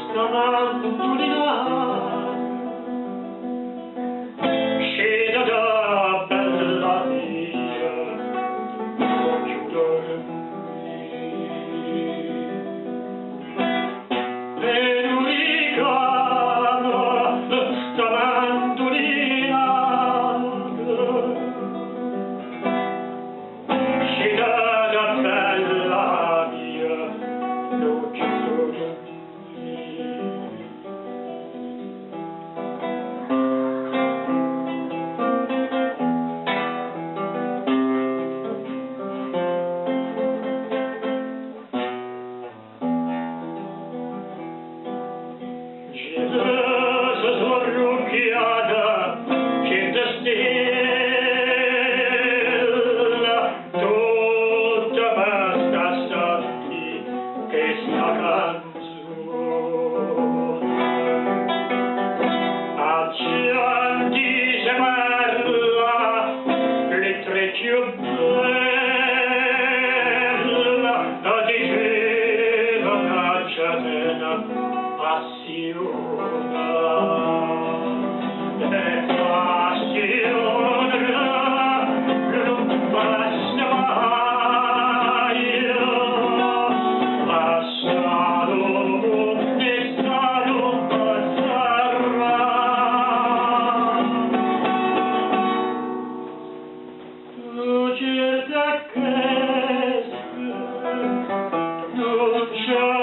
Sta mandolina Scena bella mia, voglio dormire. E l'uragano sta mandolina Scena bella mia, voglio dormire. Gelosa sborrucchiata, gente stella, tutta basta senti questa canzone. A cianti se parla, le tre più bella, diceva una catena passione. E passione non basta mai, passato e stato passerà. Tu certa che non c'è